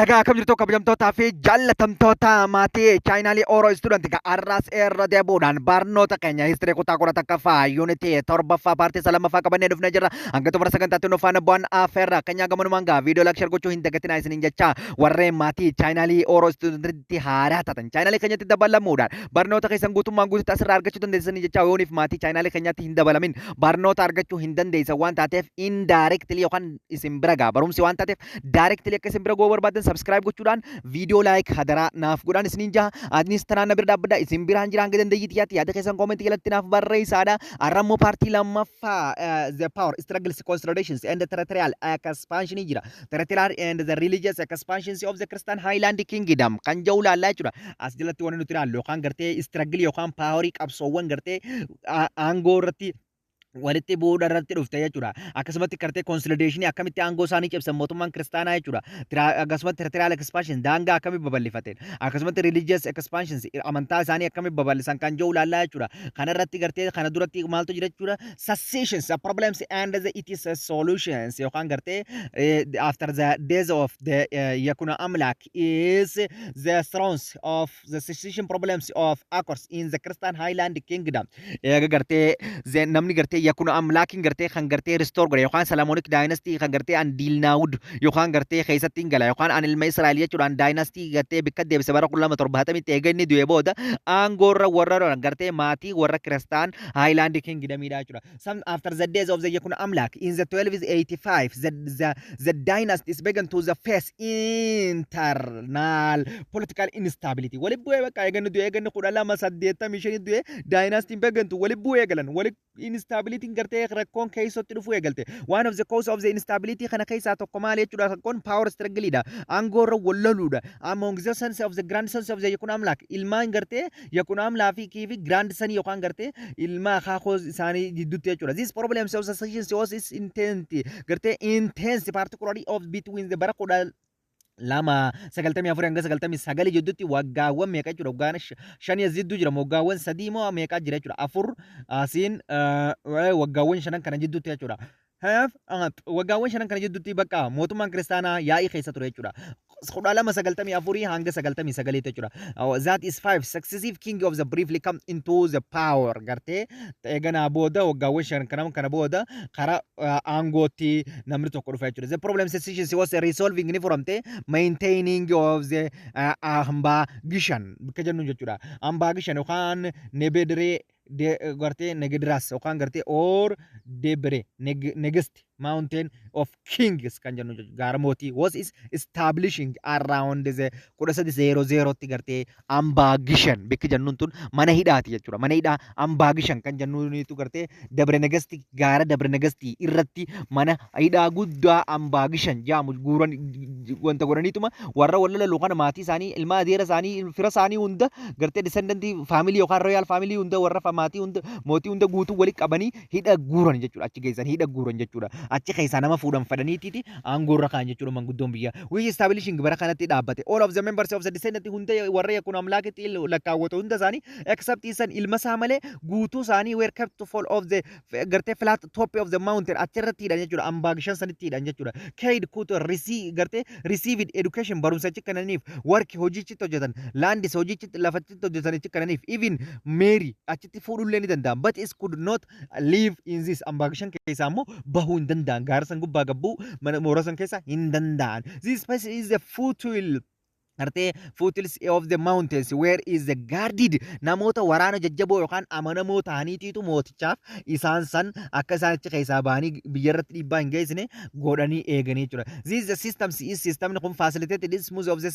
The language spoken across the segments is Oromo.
Egaa akkam jirtu, kabajamtootaa fi jaallatamtoota maatii chaanaalii Oro Student? Har'aas irra deebuudhaan barnoota keenya history kutaa 11ffaa unitii torbaffaa partii isa lammaffaa qabannee dhufnee jirra. Hanga xumura sagantaatti nu faana bu'aan afeerra keenyaa gamanumaan gaa viidiyoo like, share gochuu hin dagatinaa isiniin jecha. Warreen maatii chaanaalii Oro Studentitti haaraa taatan chaanaalii keenyatti dabalamuudhaan barnoota keessan guutummaan guututti asirraa argachuu dandeessanii jecha. Yooniif maatii chaanaalii keenyaatti hin dabalamin barnoota argachuu hin dandeessan waan taateef, indirectly yookaan isin bira gaa barumsi waan taateef, directly akka isin bira ga'uu barbaadan subscribe gochuudhaan viidiyoo like hadaraa naaf godhaan isiniin jaha. Anis tanaan na bira dhaabbadha, isin biraan jira hanga dandeeyyiitti yaatti. Yaada keessan commentii jalatti naaf barreessaadha. Har'a immoo partii lammaffaa the power struggles, consolidations and territorial expansion jira. Territorial and the religious expansions of the Christian Highland Kingdom kan jedhu laallaa jechuudha. As jalatti wanni nuti ilaallu yookaan gartee struggle yookaan powerii qabsoowwan gartee aangoo irratti walitti bu'uudha irratti dhufte jechuudha. Akkasumatti gartee consolidationii akkamitti aangoo isaanii cimsan mootummaan kiristaanaa jechuudha. Akkasumatti territorial expansion daangaa akkamitti babal'ifateen, akkasumatti religious expansion amantaa isaanii akkamitti babal'isan kan jedhu laallaa jechuudha. Kana irratti gartee kana duratti maaltu jira jechuudha? Successions, problems and the it is solutions yookaan gartee after the days of the Yekuna Amlak is the thrones of the succession problems of occurs in the Christian Highland Kingdom. Eega gartee namni gartee Yakuna Amlaakiin gartee kan gartee restore godhe yookaan Solomonic dynasty kan gartee an Diilnaawud yookaan gartee keessatti hin gala yookaan an ilma Israa'el jechuudhaan dynasty gartee bikka deebise bara 1270tti. Eega inni du'e booda aangoorra warra gartee maatii warra Kiristaan Highland Kingdomidha jechuudha. Some after the days of the Yekuna Amlak in the 1285, the dynasties began to the face internal political instability. Wali bu'ee bakka eega inni du'e, eega inni 1285 du'e, dynasty began to wali bu'ee galan. Wali instability gartee rakkoon keessatti dhufuu eegalte. One of the cause of the instability kana keessaa tokko maal jechuudha? Rakkoon power struggle dha. Aangoo irra wal loluudha. Among the sons of the grandsons of the Yekuna Amlak, ilmaan gartee Yekuna Amlaa fi grandson yookaan gartee ilma akaakoo isaanii jidduutti jechuudha. This problems of succession was is intent gartee intense, particularly of between the bara 1294 hanga 99 jidduutti. Waggaawwan meeqa jechuudha? Waggaan shanii as jidduu jira. Waggaawwan sadii moo meeqa jira jechuudha? Afur asiin waggaawwan shanan kana jidduutti jechuudha. Waggaawwan shanan kana jidduutti bakka mootummaan kiristaanaa yaa'ii keessa ture jechuudha. 1294 hanga 99 jechuudha. That is five successive king of the briefly come into the power. Gartee eeganaa booda waggaawwan shan kana booda karaa aangootti namni tokko dhufa jechuudha. The problem situation was resolving ni furamte maintaining of the Amba Gishan bakka jennu jechuudha. Amba Gishan yookaan Nebediree gartee Negedras yookaan gartee or Debre Negest Mountain of Kings kan jennu jechuudha. Gaara mootii was is establishing around the 1300tti gartee Amba Gishan bakki jennuun tun mana hidhaati jechuudha. Mana hidhaa Amba Gishan kan jennuunitu gartee Debre Negesti, gaara Debre Negesti irratti mana hidhaa guddaa Amba Gishan jedhamu guuran wanta godhaniituma warra wal lolu kana maatii isaanii, ilma adeera isaanii, fira isaanii hunda gartee descendantii family yookaan royal family hunda, warra maatii hunda, mootii hunda guutuu walitti qabanii hidha guuran jechuudha. Achi geessan hidha guuran jechuudha. Achi keessaa nama fuudhan fadhaniitiiti aangoo irra kaan jechuudha manguddoon biyya. We establishing bara kanatti dhaabbate. All of the members of the descendant hunda warra Yekun Amlaakitti lakkaawwatu hunda isaanii except isan ilma isaa malee guutuu isaanii were kept to fall of the gartee flat top of the mountain achirratti hidhan jechuudha. Ambaa Gishan sanitti hidhan jechuudha. Kaid kutu gartee received education barumsa achi kennaniif, work hojiichitti hojjetan, landis hojiichitti lafachitti hojjetan achi kennaniif, even marry achitti fuudhullee ni danda'an, but is could not live in this Ambaa Gishan keessaa immoo bahuu hin danda'an, gaara san gubbaa gabbuu mana moora san keessa hin danda'an. This space is a foothill gartee foothills of the mountains where is the guarded namoota waraana jajjaboo yookaan amanamoo ta'aniitiitu mootichaaf isaan san akka isaan achi keessaa bahanii biyya irratti dhiibbaa hin geessine godhanii eeganii jechuudha. This the systems is systemni kun facilitated this smooth of the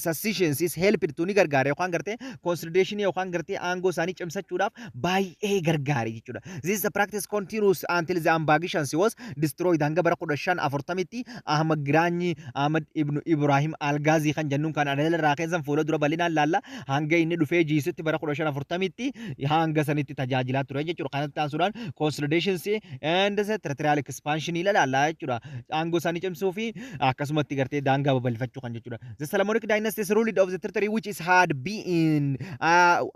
successions is helped to ni gargaara yookaan gartee consolidation yookaan gartee aangoo isaanii cimsachuudhaaf baay'ee gargaare jechuudha. This the practice continues until the Amba Gishan was destroyed hanga bara 1540tti Ahmad Giraanyi Ahmad Ibn Ibrahim Algaazii kan jennuun kan Adal irraa keessan fuula dura bal'inaan laalla. Hanga inni dhufee jiisutti bara 1540tti hanga sanitti tajaajilaa ture jechuudha. Kanatti aansuudhaan consolidations and territorial expansion ilaalla jechuudha. Aangoo isaanii cimsuu fi akkasumatti gartee daangaa babal'ifachuu kan jechuudha. The Solomonic dynasty ruled of the territory which is had been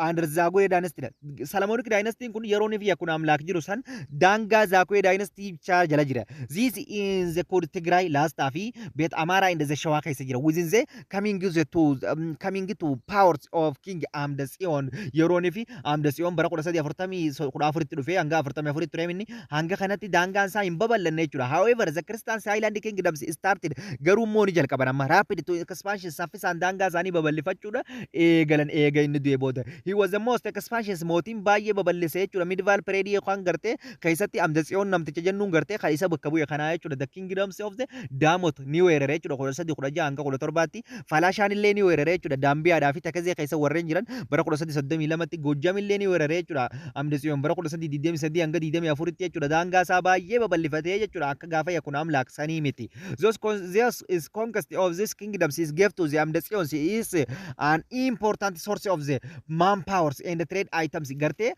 under Zagwe dynasty. Solomonic dynasty kun yeroo inni fi Yekuno Amlaak jiru san daangaa Zagwe dynasty jala jira. This is the called Tigray, Lastaa fi Bet Amara in the Shawaa keessa jira. Within the coming to powers of King Amda Tsiyoon, yeroo inni fi Amda Tsiyoon bara 1344tti dhufee hanga 44tti ture, inni hanga kanatti daangaan isaa hin babal'anne jechuudha. However, the Christian Highland Kingdoms started, garuu immoo ni jalqaban amma, rapid to expansion, saffisaan daangaa isaanii babal'ifachuudha eegalan eega inni du'e booda. He was the most expansion, mootiin baay'ee babal'ise jechuudha. Medieval period yookaan gartee keessatti Amda Tsiyoon namticha jennuun gartee kan isa bakka bu'e kanaa jechuudha. The Kingdoms of the Daamot ni weerare jechuudha, 1316 hanga 17tti. Falaashaan illee ni weerare jechuudha. Daambiyaadhaa fi Takazee keessa warreen jiran bara 1332tti. Gojjam illee ni weerare jechuudha. Amda Tsiyoon bara 1323 hanga 24tti jechuudha. Daangaa isaa baay'ee babal'ifatee jechuudha. Akka gaafa Yekuno Amlaak sanii miti. This is conquest of this kingdoms is gave to the Amda Tsiyoon is an important source of the manpowers and the trade items. Gartee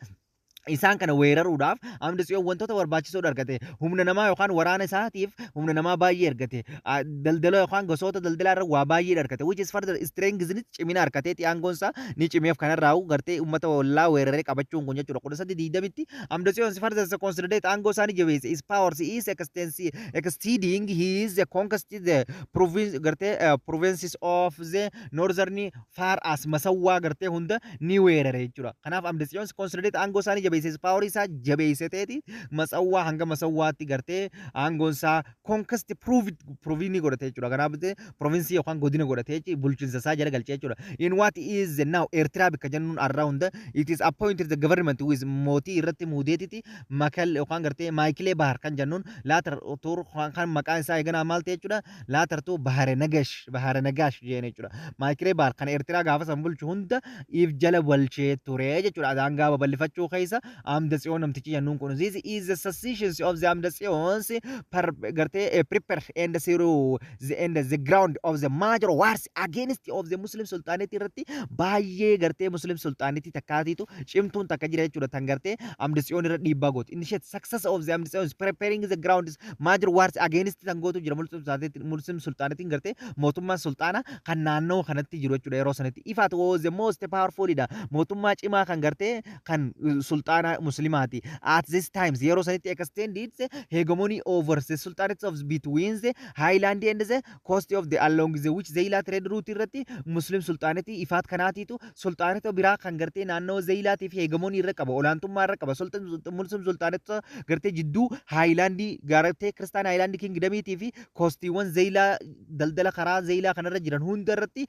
isaan kana weeraruudhaaf Amda Tsiyoon wantoota barbaachisoo argate. Humna namaa yookaan waraana isaatiif humna namaa baay'ee argate. Daldala yookaan gosoota daldalaa irra waa baay'ee argate, which is further strengthened, cimina argateeti, aangoon isaa ni cimeef. Kanarraa gartee uummata ollaa weeraree qabachuun kun jechuudha. 1320tti Amda Tsiyoon further consolidate, aangoo isaanii jabeesse, his powers is exceeding his conquest the province, gartee provinces of the northern far as Masawwaa gartee hunda ni weerare jechuudha. Kanaaf Amda Tsiyoon consolidate, aangoo isaanii jabeesse, power isaa jabeesseteeti Matsawwaa hanga Masawwaatti gartee aangoon isaa conquest prove ni godhate jechuudha. Kanaaf province yookaan godina godhate, bulchiinsa isaa jala galchee jechuudha. In what is now Eertiraa bikka jennuun around it is appointed the government with mootii irratti muudeetiti Makal yookaan gartee Maayikilee Bahar kan jennuun, later to kan maqaan isaa eeganaa maal ta'e jechuudha, later to Bahare Nagash, Bahare Nagash jeen jechuudha. Maayikilee Bahar kan Eertiraa gaafa san bulchu hunda if jala bulchee ture jechuudha. Daangaa babal'ifachuu keessa Amda Tsiyoon namtichi jennuun kun. This is the succession of the Amda Tsiyoons per gartee prepare and zero the and the ground of the major wars against of the Muslim Sultanate irratti baay'ee gartee Muslim Sultanate takkaatiitu cimtuun takka jira jechuudha, tan gartee Amda Tsiyoon irra dhiibbaa gooti. Initiate success of the Amda Tsiyoon preparing the ground major wars against tan gootu jira. Muslim Sultanate gartee mootummaan sultaana kan naannoo kanatti jiru jechuudha yeroo sanatti. Ifaat was the most powerful dha. Mootummaa cimaa kan gartee kan sultaana muslimaati. At this times, yeroo sanitti, extended hegemony over the sultanates of between the highland and the coast of the along the which Zeila trade route irratti Muslim sultanate Ifaat kanaatiitu sultanate biraa kan gartee naannoo Zeilaatii fi hegemony irra qaba, olaantummaa irra qaba. Muslim sultanate gartee jidduu highlandii gartee Christian highland kingdomiitii fi coastiiwwan Zeilaa daldala karaa Zeilaa kanarra jiran hunda irratti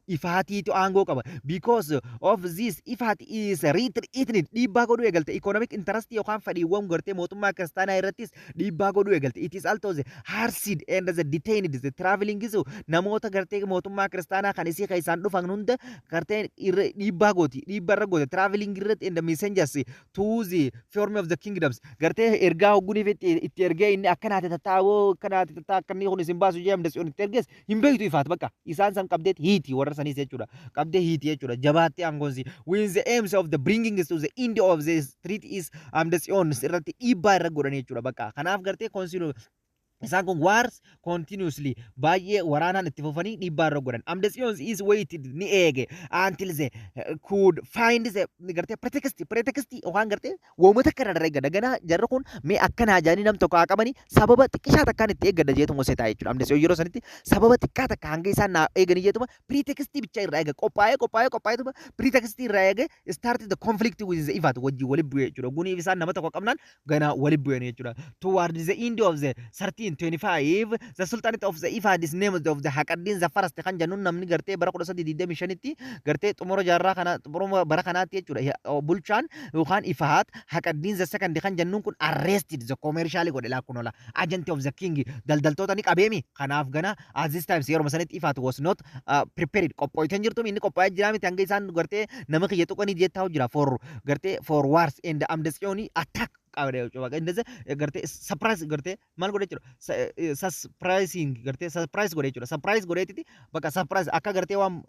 Ifaatiitu aangoo qaba. Because of this, Ifaat is threatened, dhiibbaa godhuu eegalte, economic interest yookaan fedhiiwwan gartee mootummaa kiristaanaa irrattis dhiibbaa godhuu eegalte. It is also the harassed and the detained the traveling is namoota gartee mootummaa kiristaanaa kan isii keessaan dhufan hunda gartee irra dhiibbaa gooti, dhiibbaa irra goote, traveling irratti and the messengers to the form of the kingdoms, gartee ergaa hogguniif itti ergee inni akkanaate tattaa'oo akkanaate tattaa akkanni kun isin baasu jee Amda Tsiyoon itti ergees hin beektu. Ifaat bakka isaan san qabdeet hiiti, warra saniis jechuudha, qabdee hiiti jechuudha jabaatti aangoonsi. With the aims of the bringing to the end of the threat is Amda Tsiyoon irratti dhiibbaa irra godhan jechuudha. Bakka kanaaf gartee consider isaan kun wars continuously baay'ee waraanaan itti fufanii dhiibbaa irra godhan. Amda Tsiyoon is waited, ni eege, until the could find the gartee pretext yookaan gartee wooma takka irra eeggadha. Ganaa jarri kun mee akkanaa jaanii nam tokko haa qabanii, sababa xiqqishaa takkaan itti eeggadha jeetuma setaa jechuudha. Amda Tsiyoon yeroo sanitti sababa xiqqaa takka hanga isaan naa eeganii jeetuma pretext bicha irraa eega, qophaa'ee qophaa'ee qophaa'eetuma pretext irraa eege start the conflict with the Ifaat wajjin walitti bu'e jechuudha. Guniif isaan nama tokko qabnaan ganaa walitti bu'an jechuudha. Toward the end of the 1325, the Sultanate of the Ifad is named of the Haqaddin the First kan jennuun namni gartee bara 1325tti gartee xumura jaarraa kana, xumura bara kanaatti jechuudha, bulchaan yookaan Ifaat Haqaddin the Second kan jennuun kun arrested the commercial godhe laakunola agent of the king, daldaltoota ni qabeemi. Kanaaf gana at this times, yeroo sanitti, Ifaat was not prepared, qophooytan jirtu, inni qophaa'ee jira miti, hanga isaan gartee nama kiyya tuqanii jettaa jira for gartee for wars and Amda Tsiyoonii attack. Qabde jechuudha. Innis gartee surprise gartee maal godhe jechuudha? Surprising gartee surprise godhe jechuudha. Surprise godheetiti bakka surprise akka gartee waan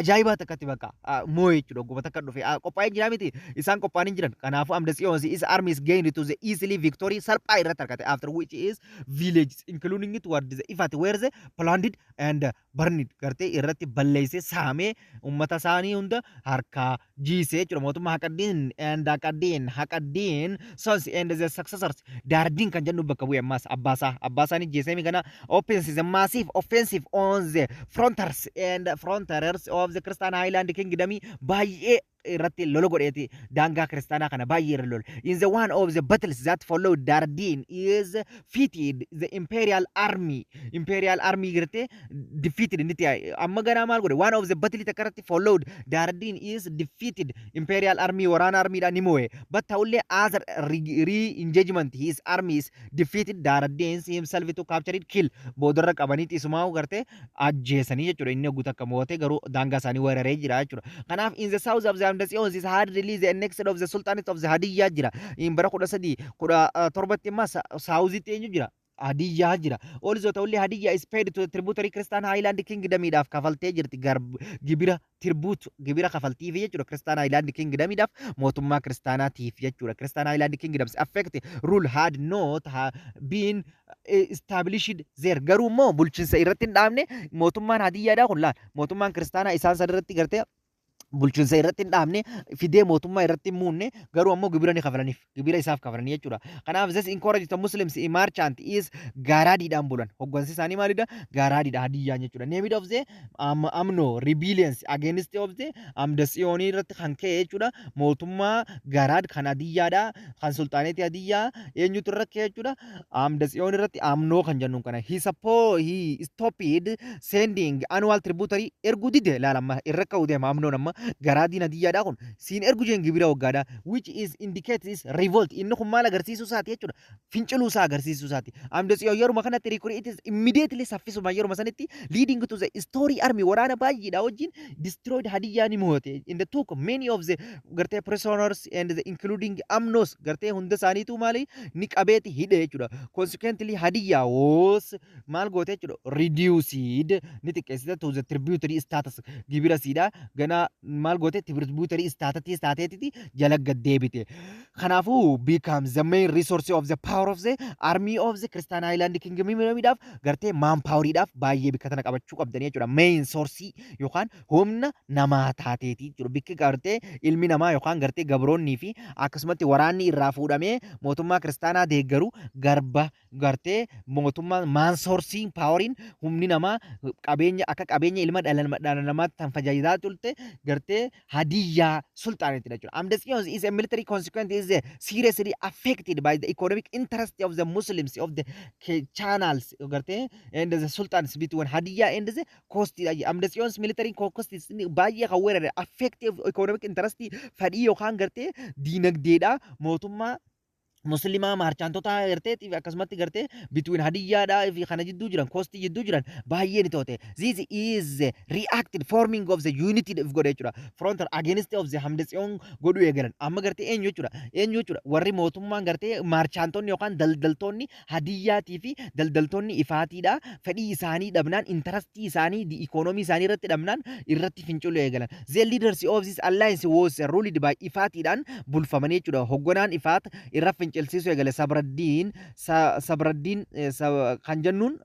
ajaa'ibaa takkatti bakka moo'e jechuudha. Ogguma takka dhufe qophaa'ee jira miti, isaan qophaa'anii jiran. Kanaafuu Amda Tsiyoon his armies gained to the easily victory salphaa irratti argate, after which is villages including toward the Ifat were the plundered and burned, gartee irratti balleessee saamee ummata isaanii hunda harkaa jiisee jechuudha. Mootummaa Haqaddiin and Haqaddiin sons and the successors Daardiin kan jennu bakka bu'e ammaas abbaasaa ni jeesee kana opens the massive offensive on the frontiers and frontiers of the Christian Highland Kingdom baay'ee irratti lola godheeti, daangaa kiristaanaa kana baay'ee irra lole. In the one of the battles that followed, Dardin is defeated the imperial army. Imperial army gartee defeated inni ta'e amma ganaa maal godhe? One of the battle takka irratti followed, Dardin is defeated imperial army, waraana armiidhaan ni mo'e. But ta'ullee other re-engagement his army is defeated, Dardin himself to capture it, kill, boodarra qabaniiti isumaa gartee ajjeesanii jechuudha. Inni guutuu akka mo'ate garuu daangaa isaanii weeraree jira jechuudha. Kanaaf in the south of the Amda Tsiyoon is hardly the annexed of the Sultanate of the Hadiyyaa jira. In bara 1317tti immoo southitti eenyu jira? Hadiyyaa jira. Also ta'ullee Hadiyyaa is paid to the tributary Christian Highland Kingdomiidhaaf kafaltee jirti gibira, tribute, gibira kafaltiif jechuudha. Christian Highland Kingdomiidhaaf, mootummaa kiristaanaatiif jechuudha. Christian Highland Kingdoms effect rule had not been established there. Garuu immoo bulchiinsa irratti hin dhaabne mootummaan Hadiyyaadhaa kun. Laal, mootummaan kiristaanaa isaan san irratti gartee bulchiinsa irratti hin dhaabne fidee mootummaa irratti hin muunne, garuu ammoo gibira ni kafalaniif, gibira isaaf kafalanii jechuudha. Kanaaf this encourage the Muslims merchant is gaaraadiidhaan bulan. Hoggansi isaanii maalidha? Gaaraadiidha Hadiyyaan jechuudha. Named of the Amno rebellions against of the Amda Tsiyoonii irratti kan ka'e jechuudha. Mootummaa Garaad kan Hadiyyaadha. Kan sulxaaneetii Hadiyyaa eenyutu irra ka'e jechuudha? Amda Tsiyoon irratti Amnoo kan jennuun kana. He stopped sending annual tributary erguu dide. Laala, amma irra ka'uu deema Amnoon. Amma Garaadiin Hadiyyaadha kun siin ergu jeen gibira waggaadha, which is indicates is revolt. Inni kun maal agarsiisuu isaati jechuudha? Finciluu isaa agarsiisuu isaati. Amda Tsiyoon yeruma kanatti recruit is immediately, saffisuma yeruma sanitti, leading to the story army, waraana baay'eedha wajjin destroyed Hadiyyaa ni mo'ate in the took many of the gartee prisoners and the including Amnos gartee hunda isaaniitu maali ni qabeeti hidhe jechuudha. Consequently Hadiyyaa was maal goote jechuudha? Reduced, ni xiqqeessite, to the tributary status, gibira siidha gana maal goote? Tributary status taateetiti jala gad deebite. Kanaafuu becomes the main resource of the power of the army of the Christian Highland Kingdom dhaaf gartee man poweriidhaaf baay'ee bikka tana qabachuu qabdanii jechuudha. Main source yookaan humna namaa taateeti jechuudha. Bikki gartee ilmi namaa yookaan gartee gabroonnii fi akkasumatti waraanni irraa fuudhamee mootummaa kiristaanaa deeggaru garba gartee mootummaa man sourceiin poweriin humni namaa qabeenya akka qabeenya ilma dhala namaatti kan tajaajilaa turte gartee Hadiyyaa sulxaaneetti jechuudha. Amda Tsiyoon is a military consequence is seriously affected by the economic interest of the Muslims of the channels gartee and the sultans between Hadiyyaa and the coast. Amda Tsiyoon's military coast baay'ee kan weerare affective economic interest, fedhii yookaan gartee diinagdeedha mootummaa muslimaa merchantota gartee akkasumatti gartee between Hadiyyaadhaa fi kana jidduu jiran, coastii jidduu jiran baay'ee ni to'ate. This is reacted forming of the unity of godhe jechuudha. Front against of the Hamda Tsiyoon godhuu eegalan. Amma gartee eenyu jechuudha? Eenyu jechuudha? Warri mootummaan gartee merchantonni yookaan daldaltoonni Hadiyyaatii fi daldaltoonni Ifaatiidha. Fedhii isaanii dhabnaan, interestii isaanii, economy isaanii irratti dhabnaan irratti finciluu eegalan. The leaders of this alliance was ruled by Ifaatiidhaan bulfamanii jechuudha. Hogganaan Ifaat irra fincilsiisuu eegale Sabraddiin kan jennuun,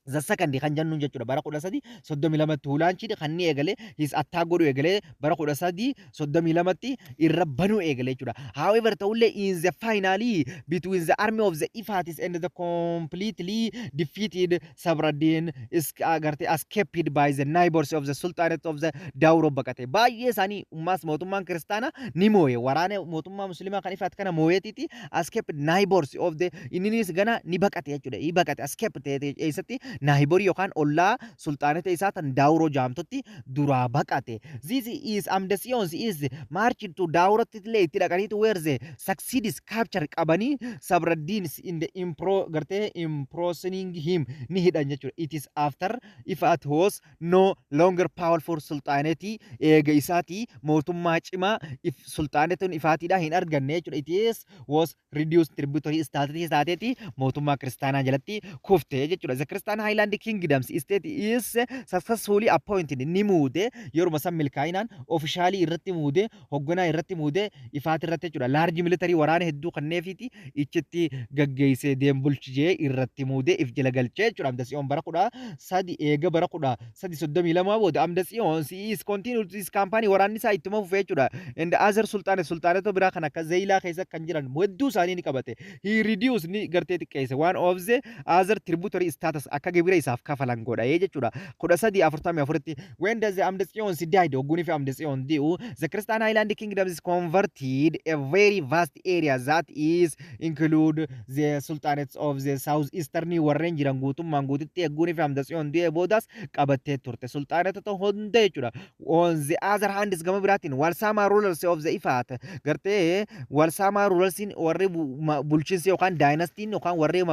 the second kan jennuun jechuudha. Bara 1332tti launched kan inni eegale his attack godhuu eegale, bara 1332tti irra banuu eegale jechuudha. However, ta'ullee in the finally between the army of the Ifatis and the completely defeated, Sabradin is gartee escaped by the neighbors of the Sultanate of the Dawro baqate. Baay'ee isaanii ummaas mootummaan kiristaanaa ni mooye, waraana mootummaa musliimaa kan Ifaat kana mooyeetiiti escaped neighbors of the inninis gana ni baqate jechuudha. Ni baqate, escape ta'e eessatti? Neighborii yookaan ollaa sulxaanota isaa tan Daawuroo jaamtotti duraa baqate. This is Amdasiyoon is march to Daawurotti illee itti dhaqaniitu where the succeeds capture qabanii Sabraddiin in the impro gartee imprisoning him ni hidhan jechuudha. It is after Ifat was no longer powerful sultanate, eega isaatii mootummaa cimaa if sulxaanetuun Ifaatiidha hin arganne jechuudha. It is was reduced tributary status taateeti mootummaa kiristaanaa jalatti kufte jechuudha. The Christian Highland Kingdoms state is successfully appointed, ni muude, yeruma san milkaa'inaan officialii irratti muude, hoogganaa irratti muude Ifaat irratti jechuudha. Large military, waraana hedduu kanneefiiti ichitti gaggeessee deembulchijee irratti muude, if jala galchee jechuudha. Amdasiyoon bara 13 eega bara 1332 booda Amdasiyoon is continued his campaign, waraanni isaa ittuma fufee jechuudha. And other sultanate, sultaanota biraa kan akka Zeeyilaa keessa kan jiran hedduu isaanii ni qabate. He reduced, ni gartee xiqqeesse, one of the other tributary status, akka gibira isaaf kafalan godhee jechuudha. 1344tti when does the Amdasiyoon died, hogguunii fi Amdasiyoon di'u, the Christian Highland Kingdom is converted a very vast area that is include the sultanates of the south eastern warreen jiran guutummaan guututti eegguunii fi Amdasiyoon du'ee boodas qabattee turte. Sultaanota hunda jechuudha. On the other hand, gama biraatiin Walsaamaa rulers of the Ifaat, gartee Walsaamaa rulersiin warri bulchiinsi yookaan dynastyn yookaan warri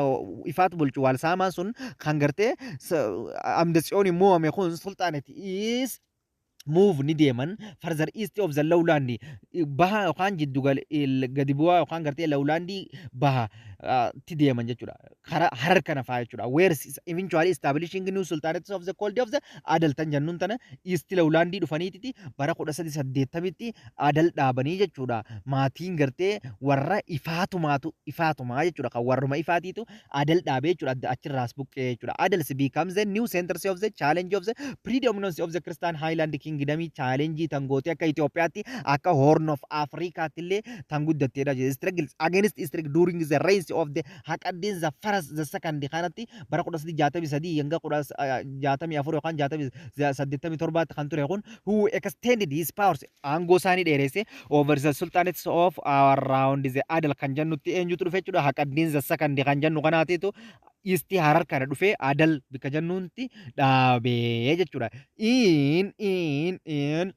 Ifaat bulchu Walsaamaan sun kan gartee Amdasiyoon mo'ame kun sultanate is move, ni deeman further east of the lowland, baha yookaan jiddu gadi bu'aa yookaan gartee lowlandii baha tti deeman jechuudha. Karaa Harar kana fa'aa jechuudha. Where eventually establishing new sultanates of the called of the Adal tan jennuun tana east lowlandii dhufaniititi bara 1380tti Adal dhaabanii jechuudha. Maatiin gartee warra Ifaatumaatu Ifaatumaa jechuudha. Kan warruma Ifaatiitu Adal dhaabee jechuudha. Achirraas buqqee jechuudha. Adals becomes the new centers of the challenge of the predominance of the Christian Highland Kingdom, challenge tan gootee akka Itoophiyaatti, akka Horn of Africaatti illee tan guddatteedha. Struggles against struggle during the reign of the Haqaddin the First, the Second kanatti bara 1363 hanga 64 yookaan 87tti kan ture kun, who extended his powers, aangoo isaanii dheeresse, over the sultanates of around the Adal kan jennutti. Eenyutu dhufe jechuudha? Haqaddin the Second kan jennu kanaatiitu East Harar kana dhufee Adal bikka jennuunti dhaabee jechuudha. In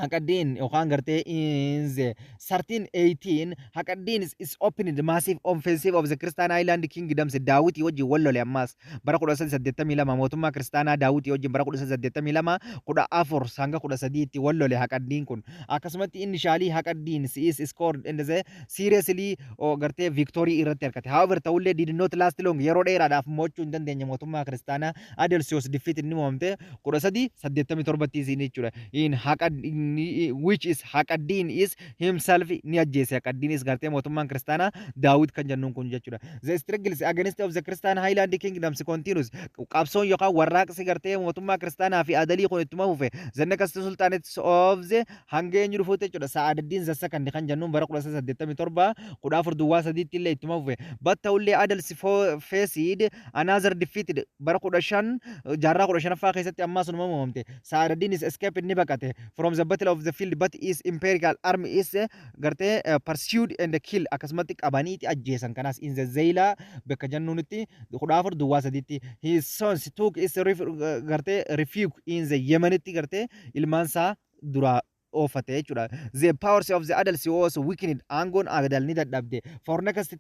Haqaddin yookaan gartee in the 1318 Haqaddin is opening the massive offensive of the Christian Highland Kingdoms Daawwitii wajjin wal lole. Ammaas bara 1382 mootummaa kiristaanaa Daawwitii wajjin bara 1382 14 hanga 13tti wal lole Haqaddiin kun. Akkasumatti initially Haqaddiin is scored in the seriously gartee victory irratti argate. However, ta'ullee did not last long, yeroo dheeraadhaaf mo'achuu hin dandeenye mootummaa kiristaanaa. Adalsiyoos defeat inni mo'amte 1387tti isin jechuudha. In Haqad which is Haqaddiin is himself ni ajjeese. Haqaddiinis gartee mootummaan kiristaanaa Daawit kan jennuun kun jechuudha. The struggles against of the Christian Highland Kingdoms continues. Qabsoon yookaan warraaqsi gartee mootummaa kiristaanaa fi Adalii kun ittuma fufe. The next sultanates of the hanga eenyu dhufuutti jechuudha? Sa'adaddiin the Second kan jennuun bara 1387 1403tti illee ittuma fufe. But ta'ullee Adals faced another defeated bara 15 jaarraa 15ffaa keessatti ammaa sunuma mo'amte. Sa'adaddiin is escaped, ni baqate, from the battle of the field, but is imperial army is gartee pursued and kill, akkasumatti qabaniiti ajjeesan kanaas in the Zayla bakka jennuunitti 1403tti. His sons took is gartee refuge in the Yemenitti, gartee ilmaansaa dura oofate jechuudha. The powers of the Adals was weakened. Aangoon Adal ni dadhabde. For next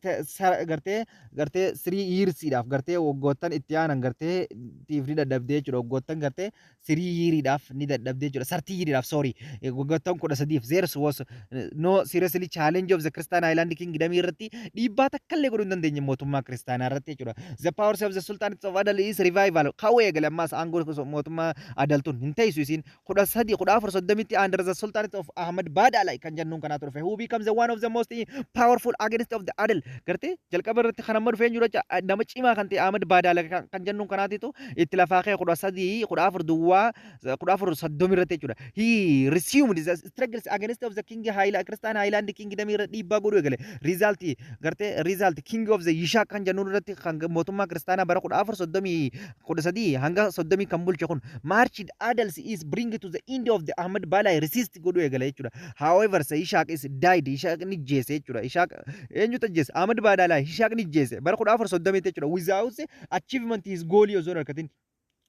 gartee 3 yearsiidhaaf, gartee waggoottan itti aanan gartee tiif ni dadhabde jechuudha. Waggoottan gartee 3 yeariidhaaf ni dadhabde jechuudha. 30 yeariidhaaf, sorry. Waggoottan 13f there was no seriously challenge of the Christian Highland Kingdom irratti dhiibbaa takka illee godhuu hin dandeenye mootummaa kiristaanaa irratti jechuudha. The powers of the Sultanate of Adal is revival. Kawwee eegale ammaas aangoo mootummaa Adaltun hin teessu isiin 13 1430tti under the Sultanate of Ahmad Badalai kan jennuun kanaatu dhufe, who becomes the one of the most powerful against of the Adal. Gartee jalqaba irratti kan amma dhufee jiru nama cimaa kan ta'e Ahmad Badalai kan jennuun kanaatitu itti lafaa ka'e 13 14 duwwaa 1430 irratti jechuudha. He resumed the struggles against of the king Highland Christian Highland Kingdom irra dhiibbaa godhuu eegale. Result gartee result king of the Yishaq kan jennuun irratti kan mootummaa kiristaanaa bara 1430 13 hanga 30 kan bulche kun marched Adals is bring to the end of the Ahmad Balai resist. Against godhuu eegale jechuudha. However, Ishaaq is died. Ishaaq ni jeese jechuudha. Ishaaq eenyutu ajjeese? Ahmad Baadaalaa Ishaaq ni jeese bara 1430 jechuudha. Without achievement his goal osoo hin argatin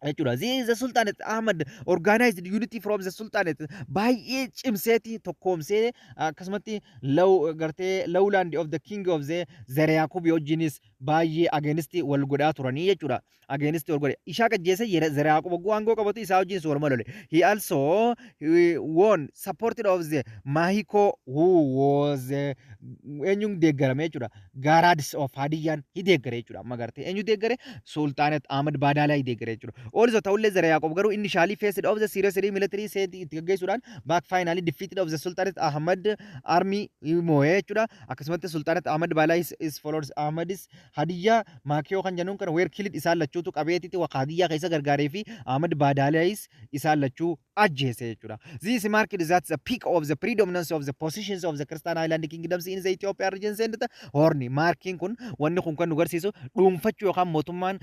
jechuudha. The Sultanate Ahmad organized unity from the Sultanate baay'ee cimseeti tokkoomsee, akkasumatti low gartee lowland of the king of the Zara Yaqub wajjinis baay'ee against wal godhaa turanii jechuudha. Against wal godhe. Ishaaq ajjeese, Zara Yaqub hogguu aangoo qabatu isaa wajjinis wal lole. He also he won supported of the Mahiko who was eenyuun deeggarame jechuudha. Garaadis of Hadiyyaan hi deeggare jechuudha. Amma gartee eenyu deeggare? Sultanate Ahmad Baadaalaa hi deeggare jechuudha. Also ta'ullee Zara Yaqub garuu initially faced of the serious military set itti gaggeessuudhaan back finally defeated of the Sultanate Ahmad army moo'ee jechuudha. Akkasumatti Sultanate Ahmad Baalaa is followed Ahmadis Hadiyyaa Maakiyoo kan jennuun kana were killed, isaan lachuutu qabeetitti Hadiyyaa keessa gargaaree fi Ahmad Baadaalaayis isaan lachuu ajjeese jechuudha. This marked that the peak of the predominance of the positions of the Christian Highland kingdoms in the Ethiopia region and the Horn. Markiin kun, wanni kun kan nu agarsiisu dhuunfachuu yookaan mootummaan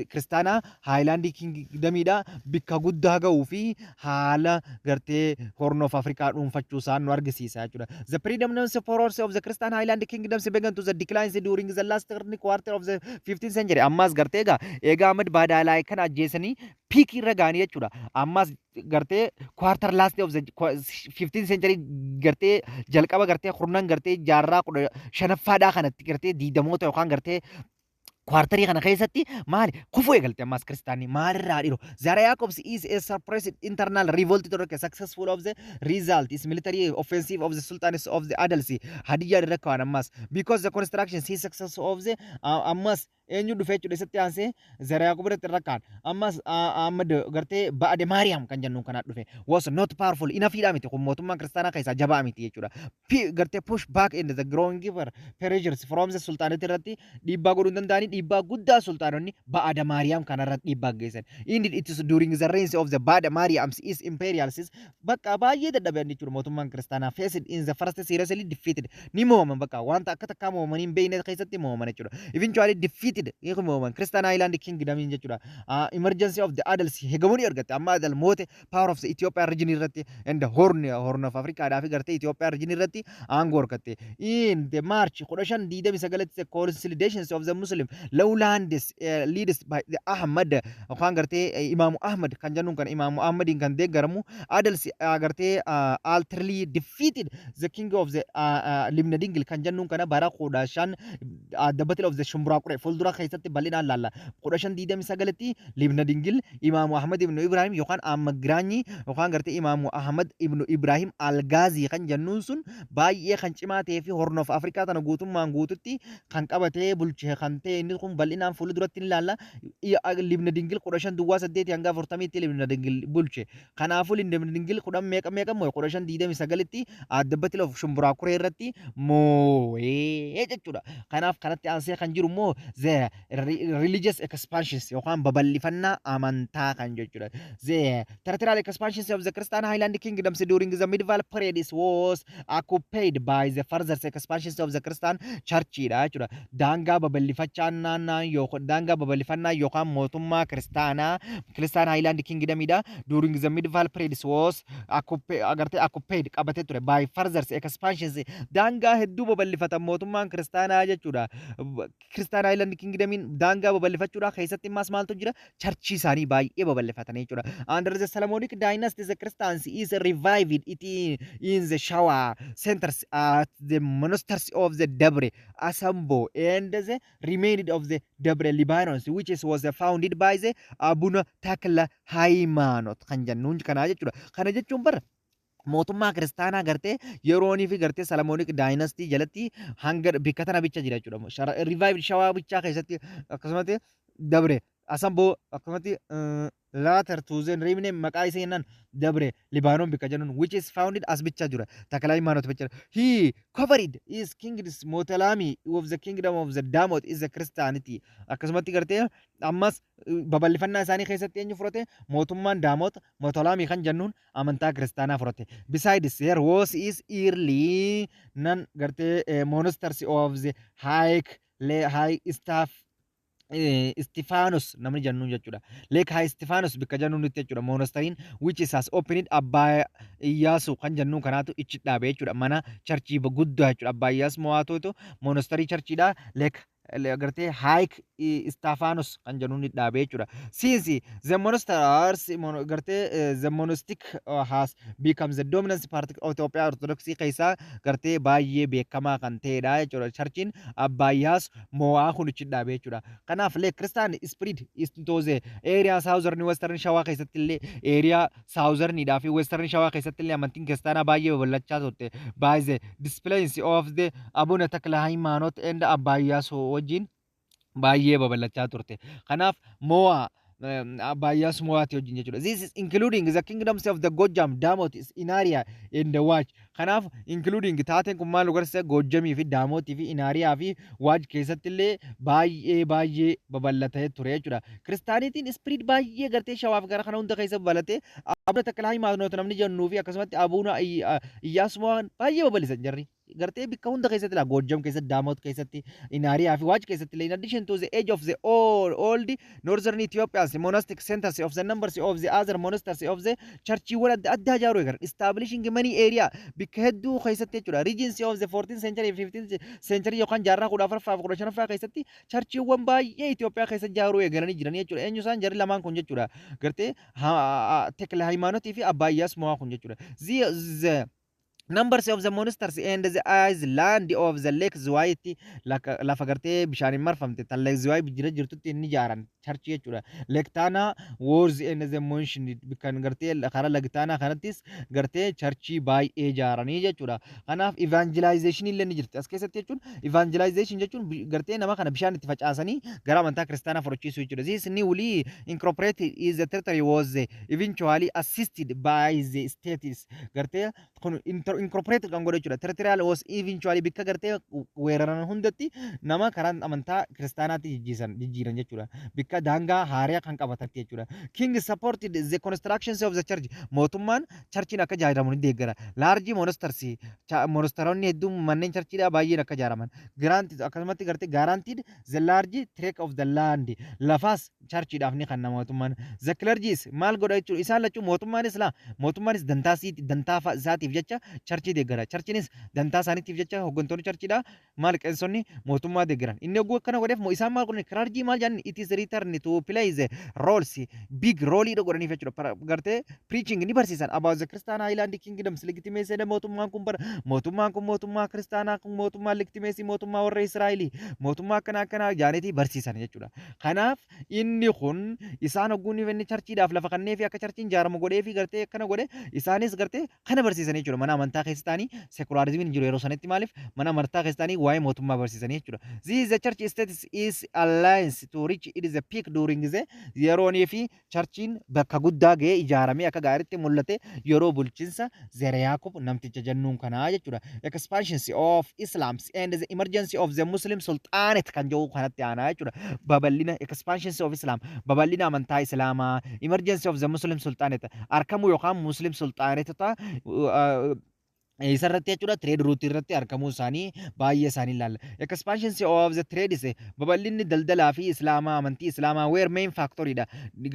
kiristaanaa Highland kingdomiidha bikka guddaa ga'uu fi haala gartee Horn of Africa dhuunfachuu isaan nu argisiisa jechuudha. The predominance of powers of the Christian Highland kingdoms began to the decline during the last quarter of the 15th century. Ammas gartee egaa Ahmad Baadaalaa kana ajjeesanii peakii irra ga'anii jechuudha. Ammas gartee quarter last of the 15th century, gartee jalqaba gartee kurnan gartee jaarraa 15ffaadhaa kanatti, gartee diidamoota yookaan gartee quarterii kana keessatti maali kufuu eegalte. Ammas kiristaanni maalirraa dhiiru Zara Yaaqobs is a suppressed internal revolt to the successful of the result is military offensive of the sultans of the Adalsi Hadiyyaa irra kawan. Ammas because the construction see success of the ammas eenyu dhufe jechuudha? Isatti aansee Zara Yaaqob irratti irra kaan ammas Ahmad gartee Ba'ade Maariyaam kan jennuun kanaa dhufe was not powerful enough miti. Kun mootummaan kiristaanaa keessaa jabaa miti jechuudha. Gartee push back in the growing pressures from the sultanate irratti dhiibbaa godhuu hin danda'anii, dhiibbaa guddaa sultaanonni Ba'ada Maariyaam kanarratti dhiibbaa geessan. Indeed, it is during the reigns of the Ba'ada Maariyaams is imperials bakka baay'ee dadhaban jechuudha. Mootummaan kiristaanaa faced in the first seriously defeated ni mooman, bakka wanta akka takkaa moomanii hin beekne keessatti mooman jechuudha. Eventually defeated ni mooman Christian Highland Kingdom jechuudha. Emergency of the Adals hegemony argatte. Amma Adal moote power of the Ethiopia region irratti and the Horn of Africa dhaa fi gartee Ethiopia region irratti aangoo argatte. In the March 1529tti the consolidations of the Muslim lowlands leads by the Ahmad yookaan gartee Imaamu Ahmad kan jennuun kan Imaamu Ahmadiin kan deeggaramu Adals gartee utterly defeated the king of the Libna Dingil kan jennuun kana bara 15 the battle of the Shumburaa Quree fuuldura keessatti bal'inaan laalla. 1529tti Libna Dingil Imaamu Ahmad ibnu Ibrahim yookaan Ahmad Giraanyi yookaan gartee Imaamu Ahmad ibnu Ibrahim Algaazii kan jennuun sun baay'ee kan cimaa ta'ee fi Horn of Afrikaa tana guutummaan guututti kan qabatee bulchee kan ta'e inni kun bal'inaan fuula duratti ni ilaalla. Libna Dingil 1508 hanga 40tti Libna Dingil bulche. Kanaafuu Libna Dingil kudhan meeqa meeqa moo 1529tti adda battle of Shumburaa Kuree irratti moo'ee jechuudha. Kanaaf kanatti aansee kan jiru immoo the religious expansions yookaan babal'ifannaa amantaa kan jechuudha. The territorial expansions of the Christian Highland kingdoms during the medieval period was occupied by the further expansions of the Christian church dha jechuudha. Daangaa babal'ifachaa naannaa yookaan daangaa babal'ifannaa yookaan mootummaa kiristaanaa Christian Highland Kingdomidha. During the medieval period was agartee occupied qabatee ture by further expansions, daangaa hedduu babal'ifatan mootummaan kiristaanaa jechuudha. Christian Highland Kingdomiin daangaa babal'ifachuudha keessatti immas maaltu jira? Churchii isaanii baay'ee babal'ifatan jechuudha. Under the Solomonic dynasty, the Christians is revived it in the Shawa centers at the monasteries of the Debre Asambo and the remained of the Debre Libanos, which is was founded by the Abuna Takla Haymanot kan jennuun kanaa jechuudha. Kana jechuun bara mootummaa kiristaanaa gartee yeroonii fi gartee Solomonic dynasty jalatti hanga bikka tana bicha jira jechuudha. Revive Shawaa bichaa keessatti, akkasumatti Dabre Asamboo, akkasumatti later to the rimne maqaa isa jennaan Dabre Libaanoon bikka jennuun which is founded as bicha jira, Takala Haymanot bicha. He covered his kingdoms Motalami of the kingdom of the Damot is the Christianity. Akkasumatti gartee ammas babal'ifannaa isaanii keessatti eenyu fudhate? Mootummaan Daamot Motalami kan jennuun amantaa kiristaanaa fudhate. Besides, there was is early nan gartee monasteries of the high staff Istifaanos namni jennuun jechuudha. Lake High Istifaanos bikka jennuun nutti jechuudha. Monasteryn which is has opened Abbaa Iyyaasuu kan jennuun kanaatu ichi dhaabe jechuudha. Mana churchii guddaa jechuudha. Abbaa Iyyaas mo'aatuutu monastery churchiidha. Lake gartee Haayik Istaafanos kan jennuun dhaabe jechuudha. Since the monasteries gartee the monastic has become the dominant part of Ethiopia Orthodox keessaa gartee baay'ee beekamaa kan ta'edha jechuudha. Churchiin Abbaa Iyyaas mo'aa kun ichi dhaabe jechuudha. Kanaaf illee Christian spread into the area southern western Shawaa keessatti illee, area southernidhaa fi western Shawaa keessatti illee amantiin kiristaanaa baay'ee babal'achaa turte. By the disciplines of the Abuna Takla Haymaanot and Abbaa Iyyaas wajjin baay'ee babal'achaa turte. Kanaaf mo'aa Abbaa Iyyaas mo'aati wajjin jechuudha. This is including the kingdoms of the Gojjam, Damot, Inaariyaa and the Waaj. Kanaaf including taateen kun maal agarsiisa? Gojjamii fi Daamotii fi Inaariyaa fi Waaj keessatti illee baay'ee baay'ee babal'atee ture jechuudha. Kiristaanitiin spread baay'ee gartee Shawaaf gara kana hunda keessa babal'atee Abuna Takla Haymaanot namni jennuu fi akkasumatti Abuna Iyyaas mo'aan baay'ee babal'isan jarri. Gartee bikka hunda keessatti laa Goojjam keessatti, Daamot keessatti, Inaariyaa fi Waaj keessatti illee. In addition to the age of the old northern Ethiopians monastic centers of the numbers of the other monasteries of the churchiiwwan adda addaa ijaaruu eegalan, establishing many area bikka hedduu keessatti jechuudha. Regions of the 14th century, 15th century yookaan jaarraa 14ffaa fi 15ffaa keessatti churchiiwwan baay'ee Itoophiyaa keessa ijaaruu eegalanii jiran jechuudha. Eenyu isaan? Jarri lamaan kun jechuudha, gartee Tekla Haymaanotii fi Abbaa Iyyaas Mo'aa kun jechuudha. The numbers of the monasteries and the island of the Lake Zuwaayitti, lafa gartee bishaaniin marfamte tan Lake Zuwaay jira jirtutti inni ijaaran churchii jechuudha. Lake Tana was and the mentioned kan gartee karaa Lake Tana kanattis gartee churchii baay'ee ijaaranii jechuudha. Kanaaf evangelization illee ni jirti. As keessatti jechuun evangelization jechuun gartee nama kana bishaan itti facaasanii gara amantaa kiristaanaa fudhachiisuu jechuudha. This newly incorporated is the territory was eventually assisted by the states. Gartee kun incorporated kan godhe jechuudha. Territorial was eventually bikka gartee weeraran hundatti nama karaa amantaa kiristaanaatti jijjiiran jijjiiran jechuudha. Bikka daangaa haaraa kan qabatatti jechuudha. King supported the constructions of the church. Mootummaan churchiin akka ijaaramu ni deeggara. Large monasteries, monasteroonni hedduun, manneen churchiidhaa baay'een akka ijaaraman. Grant akkasumatti gartee guaranteed the large tract of the land. Lafaas churchiidhaaf ni kenna mootummaan. The clergies maal godha jechuudha. Isaan lachuu mootummaanis laa mootummaanis dantaa dantaa isaatiif jecha churchii deeggara. Churchiinis dantaa isaaniitiif jecha hooggantoonni churchiidhaa maal qeensonni mootummaa deeggaran. Inni hogguu akkana godheef isaan maal godhan? Clergy maal jedhan? It is return to play the roles, big role godhaniif jechuudha. Gartee preaching ni barsiisan about the Christian Highland Kingdoms legitimacy. Mootummaan kun bara mootummaan kun mootummaa kiristaanaa kun mootummaa legitimacy, mootummaa warra Israa'elii, mootummaa akkana akkanaa jaanitii barsiisan jechuudha. Kanaaf inni kun isaan hogguun inni churchiidhaaf lafa kannee fi akka churchiin ijaaramu godhee fi gartee akkana godhe, isaanis gartee kana barsiisan jechuudha. Mana amantaa keessa ta'anii, secularismiin hin jiru yeroo sanitti, maaliif mana amantaa keessa ta'anii waa'ee mootummaa barsiisanii jechuudha. This the church status is alliance to reach it is a peak during the yeroonii fi churchiin bakka guddaa ga'ee ijaaramee akka gaariitti mul'ate yeroo bulchiinsa Zara Yaaqub namticha jennuun kanaa jechuudha. Expansions of Islams and the emergency of the Muslim Sultanate kan jedhu kanatti aanaa jechuudha. Babal'ina expansions of Islam, babal'ina amantaa Islaamaa, emergency of the Muslim Sultanate argamuu yookaan Muslim Sultanate isarratti jechuudha, trade route irratti argamuu isaanii baay'ee isaanii ilaalla. Expansion of the trades, babal'inni daldalaa fi islaamaa, amantii islaamaa were main factoryidha.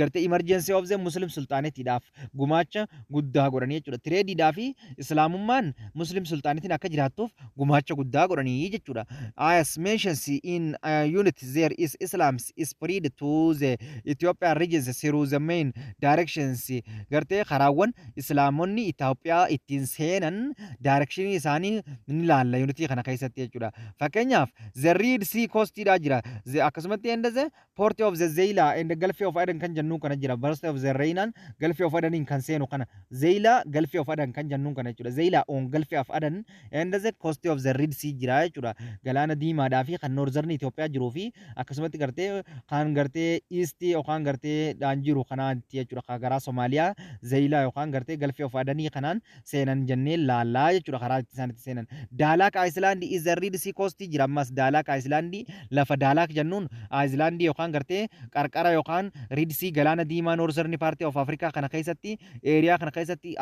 Gartee emergency of the Muslim Sultanateiidhaaf gumaacha guddaa godhanii jechuudha. Tradeiidhaa fi islaamummaan Muslim Sultanatein akka jiraattuuf gumaacha guddaa godhanii jechuudha. As mentions in unit there is Islam's spread to the Ethiopian regions through the main directions, gartee karaawwan islaamonni Itoophiyaa ittiin seenan directionii isaanii ni ilaalla unitii kana keessatti jechuudha. Fakkeenyaaf the Red Sea coastidha jira. Akkasumatti and the port of the Zeila and the Gulf of Aden kan jennuun kana jira. Port of the Rainan Gulf of Aden kan seenu kana. Zeila Gulf of Aden kan jennuun kana jechuudha. Zeila on Gulf of Aden and the coast of the Red Sea jira jechuudha. Galaana Diimaadhaa fi kan northern Itoophiyaa jiruu fi akkasumatti gartee kan gartee east yookaan gartee dhaan jiru kanaatti jechuudha. Kan garaa Somaaliyaa Zeila yookaan gartee Gulf of Adenii kanaan seenan jennee laallaa. jechuudha karaa itti isaan itti seenan. Daalaak Island is the Red Sea coast jira. Ammas Daalaak Island, lafa Daalaak jennuun Island yookaan gartee qarqara yookaan Red Sea, galaana diimaa, Northern part of Africa kana keessatti, area kana keessatti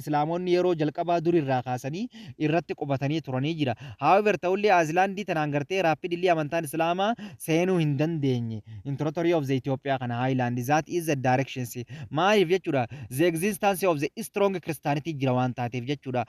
islaamonni yeroo jalqabaa durirraa kaasanii irratti qubatanii turanii jira. However, ta'ullee Island tanaan gartee rapidly amantaan islaamaa seenuu hin dandeenye. Interior of the Ethiopia kana highland, that is the directions. Maaliif jechuudha? The existence of the strong Christianity jira waan taateef jechuudha.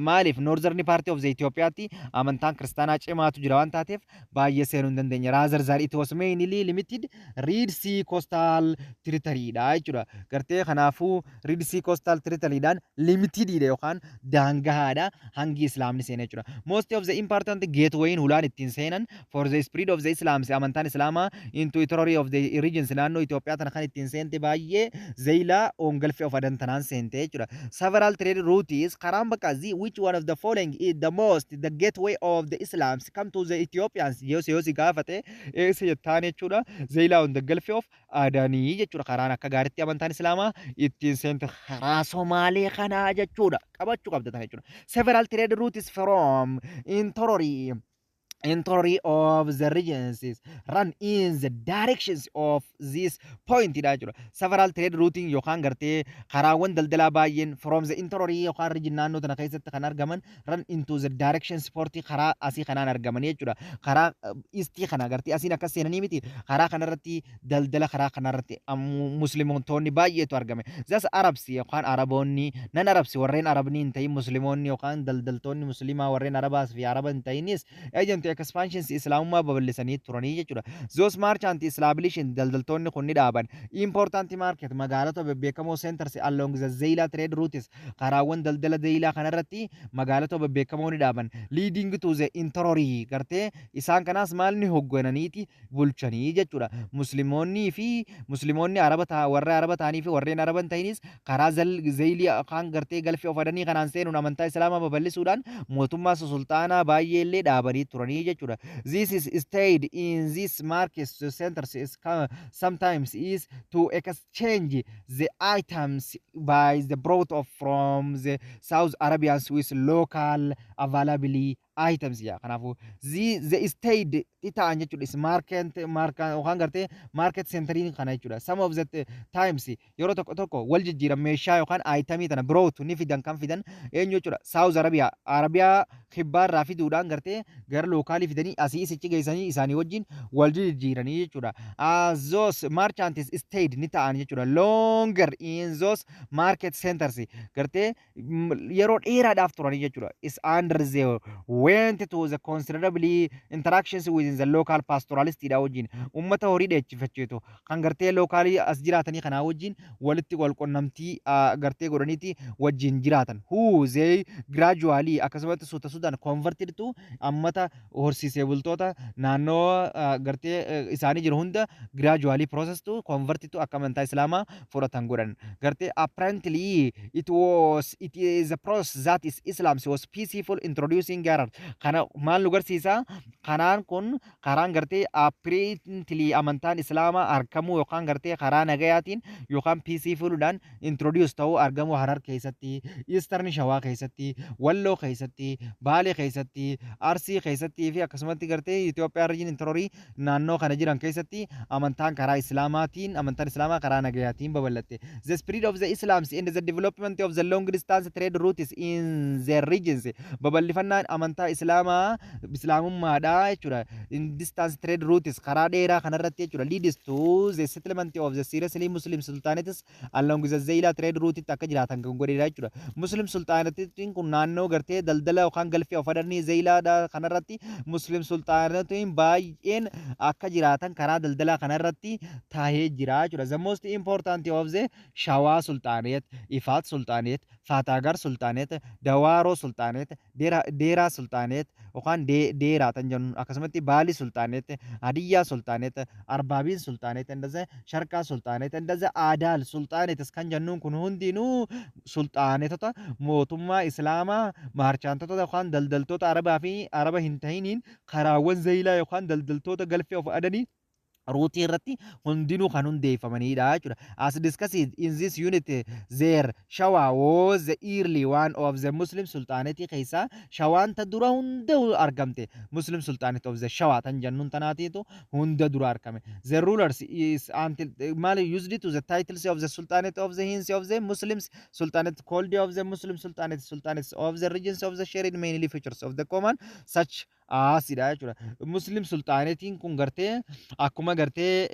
Maaliif northern part of the Ethiopiaatti amantaan kiristaanaa cimaatu jira waan taateef baay'ee seenuu hin dandeenye. Rather than it was mainly limited Red Sea coastal territory dha jechuudha. Gartee kanaafuu Red Sea coastal territory dhaan limited dha yookaan daangahaadha hangi islaamni seene jechuudha. Most of the important gateway, hulaan ittiin seenan, for the spread of the Islam, amantaan islaamaa, into territory of the regions, naannoo Itoophiyaa tana kan ittiin seente baay'ee Zeeyilaa on Gulf of Aden tanaan seente jechuudha. Several trade routes, karaan bakka the which one of the following is the most the gateway of the Islams come to the Ethiopians yoo si gaafate eessa jettaan jechuudha? Zeeyilaa on the Gulf of Adanii jechuudha. Karaan akka gaariitti amantaan islaamaa ittiin seente karaa Somaalee kanaa jechuudha. Qabachuu qabda tana jechuudha. Several trade routes from interior of the regions run in the directions of this point dha jechuudha. Several trade routing yookaan gartee karaawwan daldalaa baay'een from the interior yookaan region naannoo tana keessatti kan argaman run into the directions port, karaa asii kanaan argaman jechuudha. Karaa eastii kana gartee asiin akkas seenanii miti, karaa kanarratti daldala karaa kanarratti musliimoonni baay'eetu argame. Thus Arabs yookaan Araboonni, non Arabs, warreen Arabni hin ta'in, musliimoonni yookaan daldaltoonni musliimaa warreen Arabaas fi Araba hin ta'inis agent expansions islaamummaa babal'isanii turanii jechuudha. Those merchant establishing, daldaltoonni kun ni dhaaban. Important market, magaalota bebbeekamoo, centers along the Zeila trade routes, karaawwan daldala Zeilaa kanarratti magaalota bebbeekamoo ni dhaaban. Leading to the interior, gartee isaan kanaas maal ni hooggananiiti bulchanii jechuudha. Musliimoonnii fi musliimoonni Araba warra Araba ta'anii fi warreen Araba hin ta'inis karaa Zeilii kan gartee Gulf of Adanii kanaan seenuun amantaa islaamaa babal'isuudhaan mootummaa sultaanaa baay'ee illee dhaabanii turanii jechuudha. This is stayed in this market centers is sometimes is to exchange the items by the brought of from the South Arabians with local available items yaa. Kanaafuu the stayed ta'an jechuudha is market yookaan gartee market centeriin kana jechuudha. Some of the times, yeroo tokko tokko wal jijjiiran meeshaa yookaan itemii tana brought ni fidan, kan fidan eenyu jechuudha? South Arabia, Arabiyaa kibbaarraa fiduudhaan gartee gara localii fidanii asii isichi geessanii isaanii wajjin wal jijjiiranii jechuudha. As those merchants stayed ni ta'an jechuudha longer in those market centers, gartee yeroo dheeraadhaaf turanii jechuudha. Is under the went to the considerably interactions within the local pastoralist dha wajjin, ummata horii dheechifachiitu kan gartee localii as jiraatanii kanaa wajjin walitti wal qunnamtii gartee godhaniiti wajjin jiraatan, who they gradually, akkasumatti suuta suutaan, converted to ammata horsiisee bultoota naannoo gartee isaanii jiru hunda gradually process to converted to akka amantaa islaamaa fudhatan godhan. Gartee apparently it is a process that is Islam was peaceful introducing Harar. Kana maal nu garsiisa? Kanaan kun karaan gartee apparently amantaan islaamaa argamuu yookaan gartee karaa nagayaatiin yookaan peacefuludhaan introduce ta'uu argamuu Harar keessatti, Eastern Shawaa keessatti, Walloo keessatti, Baalee keessatti, Arsii keessatti fi akkasumatti gartee Itoophiyaa region interior naannoo kana jiran keessatti amantaan karaa islaamaatiin, amantaan islaamaa karaa nagayaatiin babal'atte. The spread of the Islams and the development of the long distance trade routes in the regions, babal'ifannaan amantaa islaamaa, islaamummaadha jechuudha. In distance trade routes, karaa dheeraa kanarratti jechuudha. Leads to the settlement of the seriously Muslim sultanates along the Zeila trade route akka jiraatan kan godhedha jechuudha. Muslim sultanatiin kun naannoo gartee daldala yookaan Gulf of Adanii Zeilaadha kanarratti Muslim sultanatiin baay'een akka jiraatan karaa daldalaa kanarratti taahee jira jechuudha. The most important of the Shawaa Sultanate, Ifat Sultanate, Fatagar Sultanate, Dawaaroo Sultanate, Deeraa Sultanate yookaan Deeraa kan jennu, akkasumatti Baali Sultanate, Hadiyyaa Sultanate, Arbaabiin Sultanate, indaza Sharqaa Sultanate, indaza Aadaal Sultanates kan jennuun kun hundinuu sulxaanetota mootummaa Islaamaa merchantota yookaan daldaltoota Arabaa fi Araba hin ta'iniin karaawwan Zeeyilaa yookaan daldaltoota Gulf of Adanii Routeii irratti hundinuu kan hundeeffamanidha jechuudha. As discussed in this unit, there Shawaa was the early one of the Muslim Sultanate keessaa Shawaan ta dura hunda argamte. Muslim Sultanate of the Shawaa tan jennuun tanaatiitu hunda dura argame. The rulers is until maali used to the titles of the Sultanate of the Hinds of the Muslims Sultanate called of the Muslim Sultanate, Sultanates of the regions of the shared mainly features of the common such asidha jechuudha. Muslim Sultanatein kun gartee akkuma gartee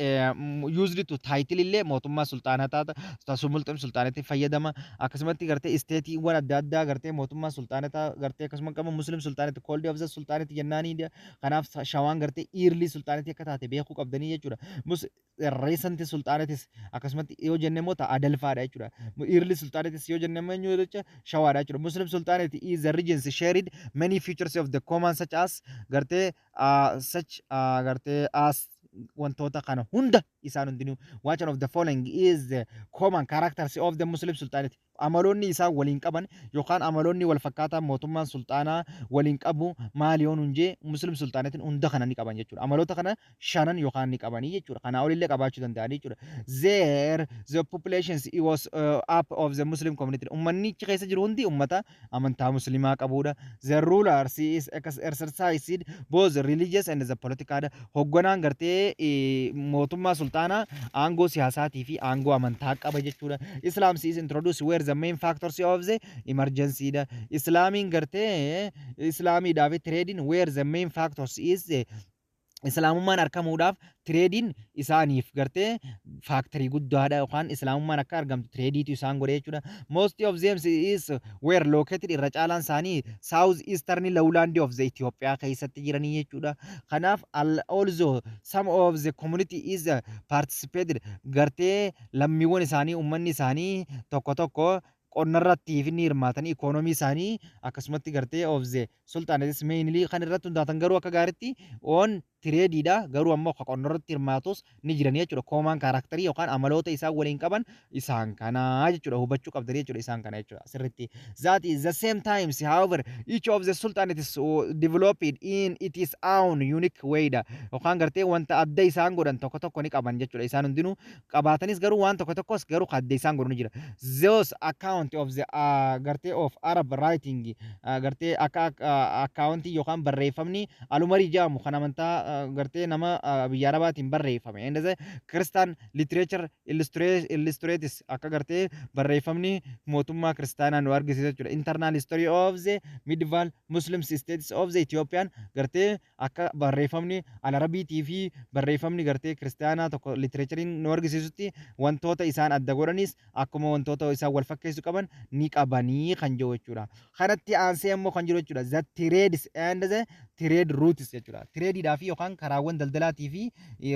used to title illee mootummaa sultaanataa Muslim Sultanateii fayyadama. Akkasumatti gartee stateiiwwan adda addaa gartee mootummaa sultaanataa gartee akkasuma qaba Muslim Sultanate called of the Sultanate jennaanii. Kanaaf Shawaan gartee early Sultanateii akka taate beekuu qabdanii jechuudha. Recent Sultanates akkasumatti yoo jenne immoo ta'a Adalfaadha jechuudha. Early Sultanates yoo jenne immoo eenyu jecha Shawaadha jechuudha. Muslim Sultanate is the regions shared many features of the common such as gartee such gartee as wantoota kana hunda isaan hundinuu. Which one of the following is the common characters of the Muslim Sultanate? Amaloonni isaan waliin qaban yookaan amaloonni wal fakkaataa mootummaan sultaanaa waliin qabu maali yoo nuun jee, Muslim Sultanatein hunda kana ni qaban jechuudha. Amaloota kana shanan yookaan ni qabanii jechuudha. Kanaa olillee qabaachuu danda'anii jechuudha. There the populations it was up of the Muslim community. Ummanni achi keessa jiru hundi ummata amantaa Muslimaa qabudha. The rulers is exercised both religious and the political. Hogganaan gartee mootummaa sultaanaa aangoo siyaasaatii fi aangoo amantaa qaba jechuudha. Islam is introduced were the main factors of the emergency dha. Islaamiin gartee Islaamiidhaa fi tradeiin were the main factors is Islaamummaan argamuudhaaf tradeiin isaaniif gartee factorii guddaadha yookaan Islaamummaan akka argamtu tradeiitu isaan godhe jechuudha. Most of them is were located irra caalaan isaanii south eastern lowland of the Ethiopia keessatti jiranii jechuudha. Kanaaf also some of the community is participated gartee lammiiwwan isaanii, uummanni isaanii tokko tokko qonnarratti fi ni hirmaatanii economy isaanii akkasumatti gartee of the sultanates mainly kan irratti hundaatan garuu akka gaariitti on tradeiidha, garuu ammoo akka qonnarratti hirmaatus ni jiranii jechuudha. Common characterii yookaan amaloota isaan waliin qaban isaan kanaa jechuudha, hubachuu qabdanii jechuudha, isaan kana jechuudha sirriitti. That is the same times, however, each of the sultanates developed in its own unique way dha yookaan gartee wanta adda isaan godhan tokko tokko ni qaban jechuudha. Isaan hundinuu qabaatanis garuu waan tokko tokkos garuu adda isaan godhu ni jira. Those account of the gartee of Arab writing gartee akka accountii yookaan barreeffamni Alumarii jedhamu kan amantaa gartee nama biyya Arabaatiin barreeffame. And the Christian literature illustrates akka gartee barreeffamni mootummaa kiristaanaa nu argisiisa jechuudha. Internal history of the medieval Muslim states of the Ethiopian gartee akka barreeffamni Alarabiitii fi barreeffamni gartee kiristaanaa tokko literatureiin nu argisiisutti wantoota isaan adda godhanis akkuma wantoota isaan wal fakkeessu qaban ni qabanii kan jiru jechuudha. Kanatti aansee immoo kan jiru jechuudha. The trades and the trade routes jechuudha. Tradeiidhaa fi yookaan karaawwan daldalaatii fi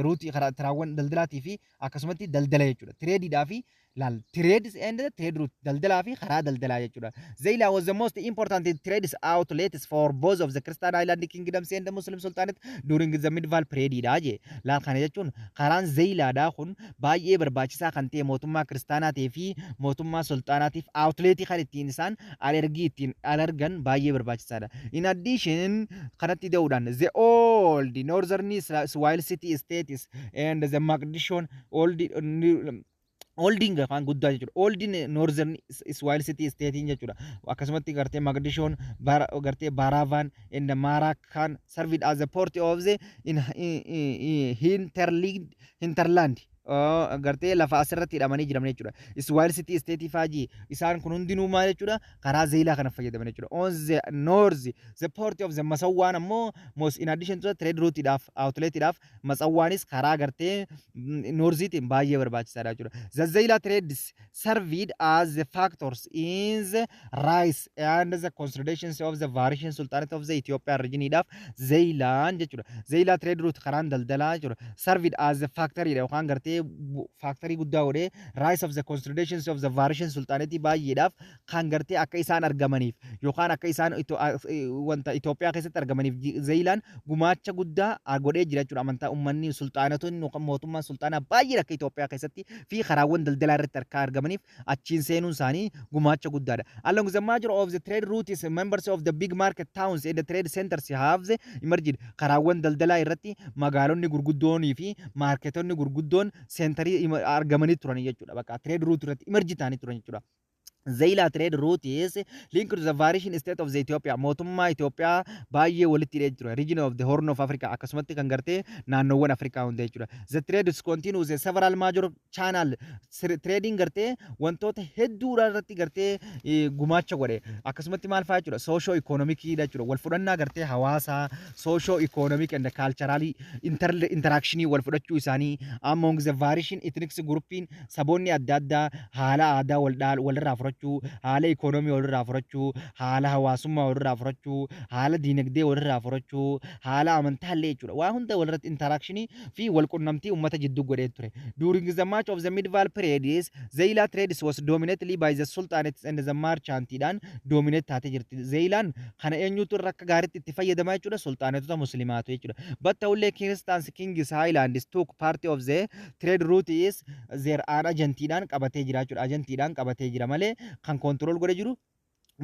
routeii, karaawwan daldalaatii fi akkasumatti daldala jechuudha. Tradeiidhaa fi laal trades and trade route, daldalaa fi karaa daldalaa jechuudha. Zeila was the most important trades outlets for both of the Christian Highland Kingdoms and the Muslim Sultanate during the medieval period dha jee. Laal, kana jechuun karaan Zeilaadhaa kun baay'ee barbaachisaa kan ta'e mootummaa kiristaanaatii fi mootummaa sultaanaatiif outletii kan ittiin isaan alergii ittiin alergan baay'ee barbaachisaadha. In addition, kanatti da'uudhaan the old northern Swahili city states and the Mogadishu old Olding afaan guddaa jechuudha. Oldin Northern Swahili City State jechuudha. Akkasumatti gartee Mogadishoon gartee Baraavaan and Marakan served as a port of the hinterland gartee lafa asirratti hidhamanii jiran jechuudha. Swahili City State faajii isaan kun hundinuu maal jechuudha, karaa Zeelaa kana fayyadaman jechuudha. On the north, the port of the Masawwaan ammoo most in addition to the trade route dhaaf outlet dhaaf Masawwaanis karaa gartee northiitiin baay'ee barbaachisaadha jechuudha. The Zeila trades served as the factors in the rise and the consolidations of the various sultanate of the Ethiopian region dhaaf Zeilaan jechuudha. Zeila trade route karaan daldalaa jechuudha. Served as the factory yookaan gartee Gartee factorii guddaa godhee rise of the consolidations of the various sultanate baay'eedhaaf kan gartee akka isaan argamaniif yookaan akka isaan wanta Itoophiyaa keessatti argamaniif Zeeyilaan gumaacha guddaa godhee jira jechuudha. Amantaa uummanni sulxaanotonni yookaan mootummaan sulxaanaa baay'een akka Itoophiyaa keessatti fi karaawwan daldalaa irratti akka argamaniif achiin seenuun isaanii gumaacha guddaadha. Along the major of the trade routes, members of the big market towns and the trade centers have the emerged. Karaawwan daldalaa irratti magaalonni gurguddoonii fi marketonni gurguddoon centerii argamanii turan jechuudha. Bakka trade route irratti emerge ta'anii turan jechuudha. Zeila trade route is linked to the variation state of the Ethiopia. Mootummaa Itoophiyaa baay'ee walitti hidhee jira. Region of the Horn of Africa akkasumatti kan gartee naannoowwan Afrikaa hunda jechuudha. The trade is continues several major channel. Trading gartee wantoota hedduudha irratti gartee gumaacha godhe. Akkasumatti maal fa'aa jechuudha? Socio economic jechuudha. Wal fudhannaa gartee hawaasaa, socio economic and cultural interaction wal fudhachuu isaanii among the variation ethnic groupiin, saboonni adda addaa haala aadaa wal walirraa fudhachuu, haala ikoonoomii walirraa fudhachuu, haala hawaasummaa walirraa fudhachuu, haala diinagdee walirraa fudhachuu, haala amantaallee jechuudha. Waa hunda walirratti interactionii fi wal qunnamtii uummata jidduu godhee ture. During the much of the medieval periods, Zeila trade was dominately by the sultanates and the merchantidhaan dominate taatee jirti. Zeilaan kana eenyutu irra akka gaariitti itti fayyadamaa jechuudha? Sultaanetota musliimaatu jechuudha. But ta'ullee Christians Kings Highlands took part of the trade route is their own agentiidhaan qabatee jira jechuudha. Agentiidhaan qabatee jira malee kan control godhee jiru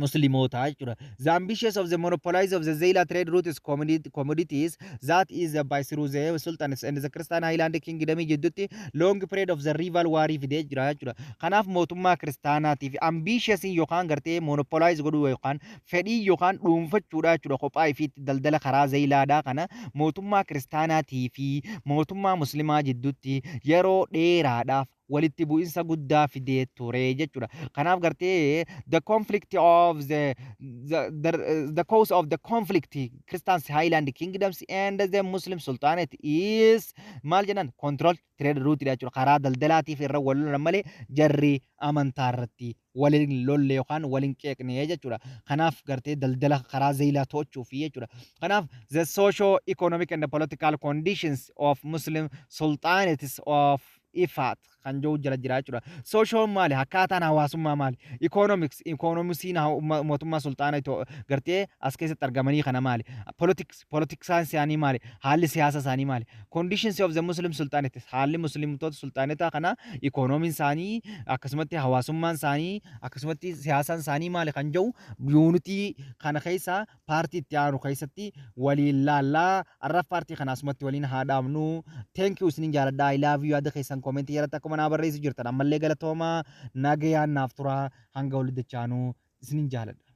musliimoota jechuudha. The ambitions of the monopolize of the Zeila trade route is commodities that is by through the sultanates and the Christian Highland Kingdom jidduutti long period of the rival war fidee jira jechuudha. Kanaaf mootummaa kiristaanaatiif ambitious yookaan gartee monopolize godhuu yookaan fedhii yookaan dhuunfachuudha jechuudha. Kophaa ifiitti daldala karaa Zeyilaadhaa kana mootummaa kiristaanaatii fi mootummaa muslimaa jidduutti yeroo dheeraadhaaf walitti bu'insa guddaa fidee ture jechuudha. Kanaaf gartee the conflict of the cause of the conflict Christian Highland Kingdoms and the Muslim Sultanate is maal jedhan? Control trade route jechuudha. Karaa daldalaatiif irra wal lolan malee jarri amantaa irratti waliin lolle yookaan waliin qeeqne jechuudha. Kanaaf gartee daldala karaa Zeeyilaa to'achuufi jechuudha. Kanaaf the socio economic and political conditions of Muslim sultanates of Ifaat kan jiru jala jira jechuudha. Socioon maali? Akkaataan hawaasummaa maali? Economics, economicsiin mootummaa sulxaana gartee as keessatti argamanii kana maali? Politics, politicsaan isaanii maali? Haalli siyaasa isaanii maali? Conditions of the Muslim sultanate, haalli muslimtoota sultaanota kana, economiin isaanii, akkasumatti hawaasummaan isaanii, akkasumatti siyaasaan isaanii maali kan jiru unitii kana keessa partii itti aanu keessatti waliin laallaa. Arraf partii kana asumatti waliin haa dhaabnu. Thank you, isinin jaaladha. I love you. Yaada keessan commentii jalatti akkuma naa barreessu jirtan ammallee galatoomaa. Nagayaan naaf tura, hanga walitti dachaanuu isinin jaaladha.